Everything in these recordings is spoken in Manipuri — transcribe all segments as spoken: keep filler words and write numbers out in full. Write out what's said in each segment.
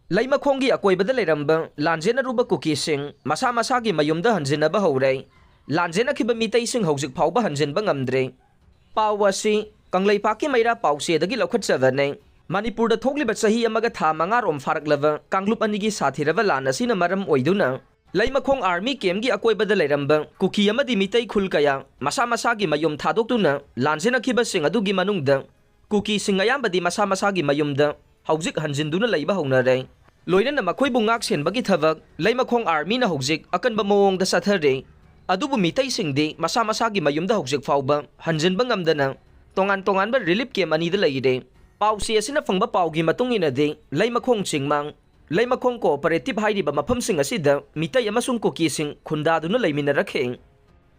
ꯂꯩꯃꯈꯣꯡꯒꯤ ꯑꯀꯣꯏꯕꯗ ꯂꯩꯔꯝꯕ ꯂꯥꯟꯖꯦꯟꯅꯔꯨꯕ ꯀꯨꯀꯤꯁꯤꯡ ꯃꯁꯥ ꯃꯁꯥꯒꯤ ꯃꯌꯨꯝꯗ ꯍꯟꯖꯤꯟꯅꯕ ꯍꯧꯔꯦ꯫ ꯂꯥꯟꯖꯦꯟꯅꯈꯤꯕ ꯃꯤꯇꯩꯁꯤꯡ ꯍꯧꯖꯤꯛ ꯐꯥꯎꯕ ꯍꯟꯖꯤꯟꯕ ꯉꯝꯗ꯭ꯔꯤ꯫ ꯄꯥꯎ ꯑꯁꯤ ꯀꯪꯂꯩꯄꯥꯛꯀꯤ ꯃꯩꯔꯥ ꯄꯥꯎꯆꯦꯗꯒꯤ ꯂꯧꯈꯠꯆꯕꯅꯤ꯫ ꯃꯅꯤꯄꯨꯔꯗ ꯊꯣꯛꯂꯤꯕ ꯆꯍꯤ ꯑꯃꯒ ꯊꯥ ꯃꯉꯥꯔꯣꯝ ꯐꯥꯔꯛꯂꯕ ꯀꯥꯡꯂꯨꯞ ꯑꯅꯤꯒꯤ ꯁꯥꯊꯤꯔꯕ ꯂꯥꯟ ꯑꯁꯤꯅ ꯃꯔꯝ ꯑꯣꯏꯗꯨꯅ ꯂꯩꯃꯈꯣꯡ ꯑꯥꯔꯃꯤ ꯀꯦꯝꯒꯤ ꯑꯀꯣꯏꯕꯗ ꯂꯩꯔꯝꯕ ꯀꯨꯀꯤ ꯑꯃꯗꯤ ꯃꯤꯇꯩ ꯈꯨꯜ ꯀꯌꯥ ꯃꯁꯥ ꯃꯁꯥꯒꯤ ꯃꯌꯨꯝ ꯊꯥꯗꯣꯛꯇꯨꯅ ꯂꯥꯟꯖꯦꯟꯅꯈꯤꯕꯁꯤꯡ ꯑꯗꯨꯒꯤ ꯃꯅꯨꯡꯗ ꯀꯨꯀꯤꯁꯤꯡ ꯑꯌꯥꯝꯕꯗꯤ ꯃꯁꯥ ꯃꯁꯥꯒꯤ ꯃꯌꯨꯝꯗ ꯍꯧꯖꯤꯛ ꯍꯟꯖꯤꯟꯗꯨꯅ ꯂꯩꯕ ꯍꯧꯅꯔꯦ꯫ ꯂꯣꯏꯅꯅ ꯃꯈꯣꯏꯕꯨ ꯉꯥꯛ ꯁꯦꯟꯕꯒꯤ ꯊꯕꯛ ꯂꯩꯃꯈꯣꯡ ꯑꯥꯔꯃꯤꯅ ꯍꯧꯖꯤꯛ ꯑꯀꯟꯕ ꯃꯑꯣꯡꯗ ꯆꯠꯊꯔꯤ꯫ ꯑꯗꯨꯕꯨ ꯃꯤꯇꯩꯁꯤꯡꯗꯤ ꯃꯁꯥ ꯃꯁꯥꯒꯤ ꯃꯌꯨꯝꯗ ꯍꯧꯖꯤꯛ ꯐꯥꯎꯕ ꯍꯟꯖꯤꯟꯕ ꯉꯝꯗꯅ ꯇꯣꯉꯥꯟ ꯇꯣꯉꯥꯟꯕ ꯔꯤꯂꯤꯐ ꯀꯦꯝ ꯑꯅꯤꯗ ꯂꯩꯔꯦ꯫ ꯄꯥꯎꯆꯦ ꯑꯁꯤꯅ ꯐꯪꯕ ꯄꯥꯎꯒꯤ ꯃꯇꯨꯡ ꯏꯟꯅꯗꯤ ꯂꯩꯃꯈꯣꯡ ꯆꯤꯡꯃꯥꯡ, ꯂꯩꯃꯈꯣꯡ ꯀꯣꯑꯣꯄꯔꯦꯇꯤꯚ ꯍꯥꯏꯔꯤꯕ ꯃꯐꯝꯁꯤꯡ ꯑꯁꯤꯗ ꯃꯤꯇꯩ ꯑꯃꯁꯨꯡ ꯀꯨꯀꯤꯁꯤꯡ ꯈꯨꯟꯗꯥꯗꯨꯅ ꯂꯩꯃꯤꯟꯅꯔꯛꯈꯤ꯫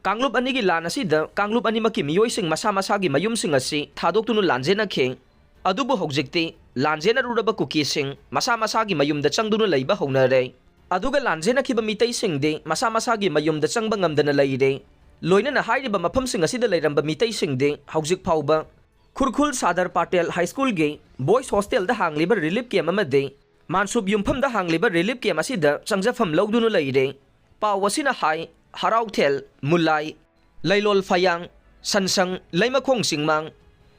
ꯀꯥꯡꯂꯨꯞ ꯑꯅꯤꯒꯤ ꯂꯥꯟ ꯑꯁꯤꯗ ꯀꯥꯡꯂꯨꯞ ꯑꯅꯤꯃꯛꯀꯤ ꯃꯤꯑꯣꯏꯁꯤꯡ ꯃꯁꯥ ꯃꯁꯥꯒꯤ ꯃꯌꯨꯝꯁꯤꯡ ꯑꯁꯤ ꯊꯥꯗꯣꯛꯇꯨꯅ ꯂꯥꯟꯖꯦꯟꯅꯈꯤ꯫ ꯑꯗꯨꯕꯨ ꯍꯧꯖꯤꯛꯇꯤ ꯂꯥꯟꯖꯦꯟꯅꯔꯨꯔꯕ ꯀꯨꯀꯤꯁꯤꯡ ꯃꯁꯥ ꯃꯁꯥꯒꯤ ꯃꯌꯨꯝꯗ ꯆꯪꯗꯨꯅ ꯂꯩꯕ ꯍꯧꯅꯔꯦ꯫ ꯑꯗꯨꯒ ꯂꯥꯟꯖꯦꯟꯅꯈꯤꯕ ꯃꯤꯇꯩꯁꯤꯡꯗꯤ ꯃꯁꯥ ꯃꯁꯥꯒꯤ ꯃꯌꯨꯝꯗ ꯆꯪꯕ ꯉꯝꯗꯅ ꯂꯩꯔꯦ꯫ ꯂꯣꯏꯅꯅ ꯍꯥꯏꯔꯤꯕ ꯃꯐꯝꯁꯤꯡ ꯑꯁꯤꯗ ꯂꯩꯔꯝꯕ ꯃꯤꯇꯩꯁꯤꯡꯗꯤ ꯍꯧꯖꯤꯛ ꯐꯥꯎꯕ ꯈꯨꯔꯈꯨꯜ ꯁꯥꯗꯔ ꯄꯥꯇꯦꯜ ꯍꯥꯏ ꯁ꯭ꯀꯨꯜꯒꯤ ꯕꯣꯏꯁ ꯍꯣꯁꯇꯦꯜꯗ ꯍꯥꯡꯂꯤꯕ ꯔꯤꯂꯤꯐ ꯀꯦꯝ ꯑꯃꯗꯤ ꯃꯥꯟꯁꯨꯞ ꯌꯨꯝꯐꯝꯗ ꯍꯥꯡꯂꯤꯕ ꯔꯤꯂꯤꯐ ꯀꯦꯝ ꯑꯁꯤꯗ ꯆꯪꯖꯐꯝ ꯂꯧꯗꯨꯅ ꯂꯩꯔꯦ꯫ ꯄꯥꯎ ꯑꯁꯤꯅ ꯍꯥꯏ, ꯍꯔꯥꯎꯊꯦꯜ, ꯃꯨꯂꯥꯏ, ꯂꯩꯂꯣꯜ ꯐꯌꯥꯡ, ꯁꯟꯁꯪ, ꯂꯩꯃꯈꯣꯡ ꯆꯤꯡꯃꯥꯡ,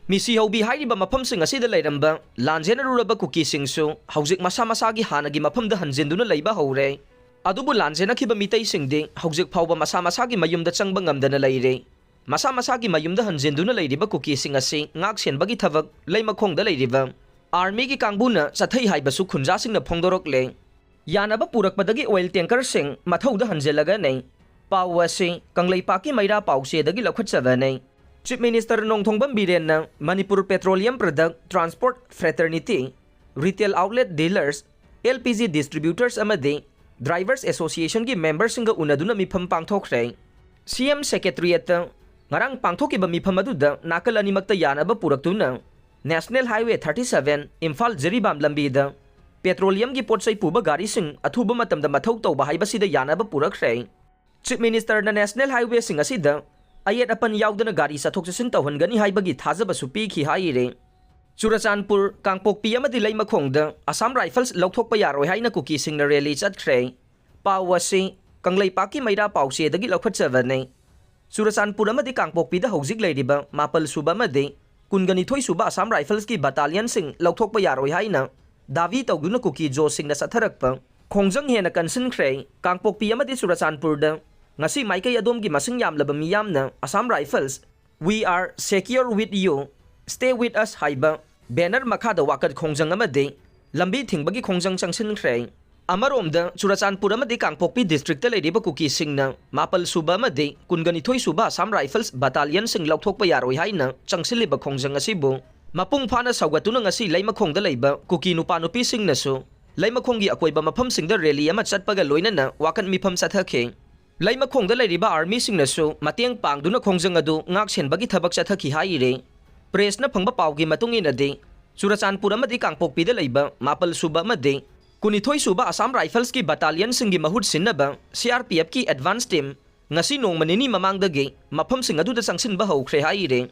ꯃꯤꯁꯤ ꯍꯧꯕꯤ ꯍꯥꯏꯔꯤꯕ ꯃꯐꯝꯁꯤꯡ ꯑꯁꯤꯗ ꯂꯩꯔꯝꯕ ꯂꯥꯟꯖꯦꯟꯅꯔꯨꯔꯕ ꯀꯨꯀꯤꯁꯤꯡꯁꯨ ꯍꯧꯖꯤꯛ ꯃꯁꯥ ꯃꯁꯥꯒꯤ ꯍꯥꯟꯅꯒꯤ ꯃꯐꯝꯗ ꯍꯟꯖꯤꯟꯗꯨꯅ ꯂꯩꯕ ꯍꯧꯔꯦ꯫ ꯑꯗꯨꯕꯨ ꯂꯥꯟꯖꯦꯟꯅꯈꯤꯕ ꯃꯤꯇꯩꯁꯤꯡꯗꯤ ꯍꯧꯖꯤꯛ ꯐꯥꯎꯕ ꯃꯁꯥ ꯃꯁꯥꯒꯤ ꯃꯌꯨꯝꯗ ꯆꯪꯕ ꯉꯝꯗꯅ ꯂꯩꯔꯦ꯫ ꯃꯁꯥ ꯃꯁꯥꯒꯤ ꯃꯌꯨꯝꯗ ꯍꯟꯖꯤꯟꯗꯨꯅ ꯂꯩꯔꯤꯕ ꯀꯨꯀꯤꯁꯤꯡ ꯑꯁꯤ ꯉꯥꯛ ꯁꯦꯟꯕꯒꯤ ꯊꯕꯛ ꯂꯩꯃꯈꯣꯡꯗ ꯂꯩꯔꯤꯕ ꯑꯥꯔꯃꯤꯒꯤ ꯀꯥꯡꯕꯨꯅ ꯆꯠꯊꯩ ꯍꯥꯏꯕꯁꯨ ꯈꯨꯟꯖꯥꯁꯤꯡꯅ ꯐꯣꯡꯗꯣꯔꯛꯂꯦ꯫ ꯌꯥꯅꯕ ꯄꯨꯔꯛꯄꯗꯒꯤ ꯑꯣꯏꯜ ꯇꯦꯡꯀꯔꯁꯤꯡ ꯃꯊꯧꯗ ꯍꯟꯖꯤꯜꯂꯒꯅꯤ꯫ ꯄꯥꯎ ꯑꯁꯤ ꯀꯪꯂꯩꯄꯥꯛꯀꯤ ꯃꯩꯔꯥ ꯄꯥꯎꯆꯦꯗꯒꯤ ꯂꯧꯈꯠꯆꯕꯅꯤ꯫ ꯆꯤꯐ ꯃꯤꯅꯤꯁꯇꯔ ꯅꯣꯡꯊꯣꯝꯕꯝ ꯕꯤꯔꯦꯟꯅ Manipur petroleum product transport fraternity, retail outlet dealers, L P G distributors ꯑꯃꯗꯤ ꯗ꯭ꯔꯥꯏꯚꯔꯁ ꯑꯦꯁꯣꯁꯤꯌꯦꯁꯟꯒꯤ ꯃꯦꯝꯕꯔꯁꯤꯡꯒ ꯎꯅꯗꯨꯅ ꯃꯤꯐꯝ ꯄꯥꯡꯊꯣꯛꯈ꯭ꯔꯦ꯫ ꯁꯤ ꯑꯦꯝ ꯁꯦꯀ꯭ꯔꯦꯇꯔꯤꯌꯦꯠꯇ ꯉꯔꯥꯡ ꯄꯥꯡꯊꯣꯛꯈꯤꯕ ꯃꯤꯐꯝ ꯑꯗꯨꯗ ꯅꯥꯀꯜ ꯑꯅꯤꯃꯛꯇ ꯌꯥꯅꯕ ꯄꯨꯔꯛꯇꯨꯅ national highway thirty seven Imphal Jiribam ꯂꯝꯕꯤꯗ ꯄꯦꯇ꯭ꯔꯣꯂꯤꯌꯝꯒꯤ ꯄꯣꯠ ꯆꯩ ꯄꯨꯕ ꯒꯥꯔꯤꯁꯤꯡ ꯑꯊꯨꯕ ꯃꯇꯝꯗ ꯃꯊꯧ ꯇꯧꯕ ꯍꯥꯏꯕꯁꯤꯗ ꯌꯥꯅꯕ ꯄꯨꯔꯛꯈ꯭ꯔꯦ꯫ ꯆꯤꯐ ꯃꯤꯅꯤꯁꯇꯔꯅ ꯅꯦꯁꯅꯦꯜ ꯍꯥꯏꯋꯦꯁꯤꯡ ꯑꯁꯤꯗ ꯑꯌꯦꯠ ꯑꯄꯟ ꯌꯥꯎꯗꯅ ꯒꯥꯔꯤ ꯆꯠꯊꯣꯛ ꯆꯠꯁꯤꯟ ꯇꯧꯍꯟꯒꯅꯤ ꯍꯥꯏꯕꯒꯤ ꯊꯥꯖꯕꯁꯨ ꯄꯤꯈꯤ ꯍꯥꯏꯔꯦ꯫ ꯆꯨꯔꯆꯥꯟꯄꯨꯔ, ꯀꯥꯡꯄꯣꯛꯄꯤ ꯑꯃꯗꯤ ꯂꯩꯃꯈꯣꯡꯗ ꯑꯁꯥꯝ ꯔꯥꯏꯐꯜꯁ ꯂꯧꯊꯣꯛꯄ ꯌꯥꯔꯣꯏ ꯍꯥꯏꯅ ꯀꯨꯀꯤꯁꯤꯡꯅ ꯔꯦꯂꯤ ꯆꯠꯈ꯭ꯔꯦ꯫ ꯄꯥꯎ ꯑꯁꯤ ꯀꯪꯂꯩꯄꯥꯛꯀꯤ ꯃꯩꯔꯥ ꯄꯥꯎꯆꯦꯗꯒꯤ ꯂꯧꯈꯠꯆꯕꯅꯤ꯫ ꯆꯨꯔꯆꯥꯟꯄꯨꯔ ꯑꯃꯗꯤ ꯀꯥꯡꯄꯣꯛꯄꯤꯗ ꯍꯧꯖꯤꯛ ꯂꯩꯔꯤꯕ ꯃꯥꯄꯜ ꯁꯨꯕ ꯑꯃꯗꯤ ꯀꯨꯟꯒ ꯅꯤꯊꯣꯏ ꯁꯨꯕ ꯑꯁꯥꯝ ꯔꯥꯏꯐꯜꯁꯀꯤ ꯕꯇꯥꯂꯤꯌꯟꯁꯤꯡ ꯂꯧꯊꯣꯛꯄ ꯌꯥꯔꯣꯏ ꯍꯥꯏꯅ ꯗꯥꯕꯤ ꯇꯧꯗꯨꯅ ꯀꯨꯀꯤ ꯖꯣꯁꯤꯡꯅ ꯆꯠꯊꯔꯛꯄ ꯈꯣꯡꯖꯪ ꯍꯦꯟꯅ ꯀꯟꯁꯤꯟꯈ꯭ꯔꯦ꯫ ꯀꯥꯡꯄꯣꯛꯄꯤ ꯑꯃꯗꯤ ꯆꯨꯔꯆꯥꯟꯄꯨꯔꯗ ꯉꯁꯤ ꯃꯥꯏꯀꯩ ꯑꯗꯣꯝꯒꯤ ꯃꯁꯤꯡ ꯌꯥꯝꯂꯕ ꯃꯤꯌꯥꯝꯅ Assam rifles "We are secure with you, stay with us" ꯍꯥꯏꯕ ꯕꯦꯅꯔ ꯃꯈꯥꯗ ꯋꯥꯀꯠ ꯈꯣꯡꯖꯪ ꯑꯃꯗꯤ ꯂꯝꯕꯤ ꯊꯤꯡꯕꯒꯤ ꯈꯣꯡꯖꯪ ꯆꯪꯁꯤꯟꯈ꯭ꯔꯦ꯫ ꯑꯃꯔꯣꯝꯗ, ꯆꯨꯔꯆꯥꯟꯄꯨꯔ ꯑꯃꯗꯤ ꯀꯥꯡꯄꯣꯛꯄꯤ ꯗꯤꯁꯇ꯭ꯔꯤꯛꯇ ꯂꯩꯔꯤꯕ ꯀꯨꯀꯤꯁꯤꯡꯅ ꯃꯥꯄꯜ ꯁꯨꯕ ꯑꯃꯗꯤ ꯀꯨꯟꯒ ꯅꯤꯊꯣꯏ ꯁꯨꯕ ꯑꯁꯥꯝ ꯔꯥꯏꯐꯜꯁ ꯕꯇꯥꯂꯤꯌꯟꯁꯤꯡ ꯂꯧꯊꯣꯛꯄ ꯌꯥꯔꯣꯏ ꯍꯥꯏꯅ ꯆꯪꯁꯤꯜꯂꯤꯕ ꯈꯣꯡꯖꯪ ꯑꯁꯤꯕꯨ ꯃꯄꯨꯡ ꯐꯥꯅ ꯁꯧꯒꯠꯇꯨꯅ ꯉꯁꯤ ꯂꯩꯃꯈꯣꯡꯗ ꯂꯩꯕ ꯀꯨꯀꯤ ꯅꯨꯄꯥ ꯅꯨꯄꯤꯁꯤꯡꯅꯁꯨ ꯂꯩꯃꯈꯣꯡꯒꯤ ꯑꯀꯣꯏꯕ ꯃꯐꯝꯁꯤꯡꯗ ꯔꯦꯂꯤ ꯑꯃ ꯆꯠꯄꯒ ꯂꯣꯏꯅꯅ ꯋꯥꯀꯠ ꯃꯤꯐꯝ ꯆꯠꯊꯈꯤ꯫ ꯂꯩꯃꯈꯣꯡꯗ ꯂꯩꯔꯤꯕ ꯑꯥꯔꯃꯤꯁꯤꯡꯅꯁꯨ ꯃꯇꯦꯡ ꯄꯥꯡꯗꯨꯅ ꯈꯣꯡꯖꯪ ꯑꯗꯨ ꯉꯥꯛ ꯁꯦꯟꯕꯒꯤ ꯊꯕꯛ ꯆꯠꯊꯈꯤ ꯍꯥꯏꯔꯤ꯫ ꯄ꯭ꯔꯦꯁꯅ ꯐꯪꯕ ꯄꯥꯎꯒꯤ ꯃꯇꯨꯡ ꯏꯟꯅꯗꯤ, ꯆꯨꯔꯆꯥꯟꯄꯨꯔ ꯑꯃꯗꯤ ꯀꯥꯡꯄꯣꯛꯄꯤꯗ ꯂꯩꯕ ꯃꯥꯄꯜ ꯁꯨꯕ ꯑꯃꯗꯤ ꯀꯨꯟꯅꯤꯊꯣꯏ ꯁꯨꯕ ꯑꯁꯥꯝ ꯔꯥꯏꯐꯜꯁꯀꯤ ꯕꯇꯥꯂꯤꯌꯟꯁꯤꯡꯒꯤ ꯃꯍꯨꯠ ꯁꯤꯟꯅꯕ ꯁꯤ ꯑꯥꯔ ꯄꯤ ꯑꯦꯐꯀꯤ ꯑꯦꯗꯚꯥꯟꯁ ꯇꯤꯝ ꯉꯁꯤ ꯅꯣꯡꯃ ꯅꯤꯅꯤ ꯃꯃꯥꯡꯗꯒꯤ ꯃꯐꯝꯁꯤꯡ ꯑꯗꯨꯗ ꯆꯪꯁꯤꯟꯕ ꯍꯧꯈ꯭ꯔꯦ ꯍꯥꯏꯔꯤ꯫